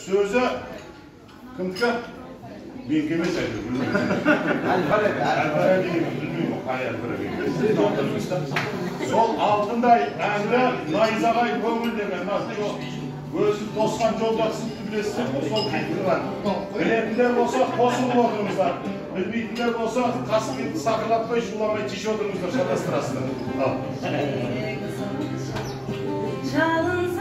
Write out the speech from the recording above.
Сөзі кімдікі? Менікі емес әйтеуір, білмеймін. Әл-Фараби. Әл-Фараби білмеймін, қай Әл-Фараби. Сол алтындай әнді «Найзағай көңіл» деген мына өзі тосқан жолдасымды білесіздер ғой, сол қиындылар. Білетіндер болса, қосылып отырыңыздар. Білмейтіндер болса, қасыңды сақырлатпай, шуламай тише отырыңыздар, шатастырасыздар. Ал. Жалын.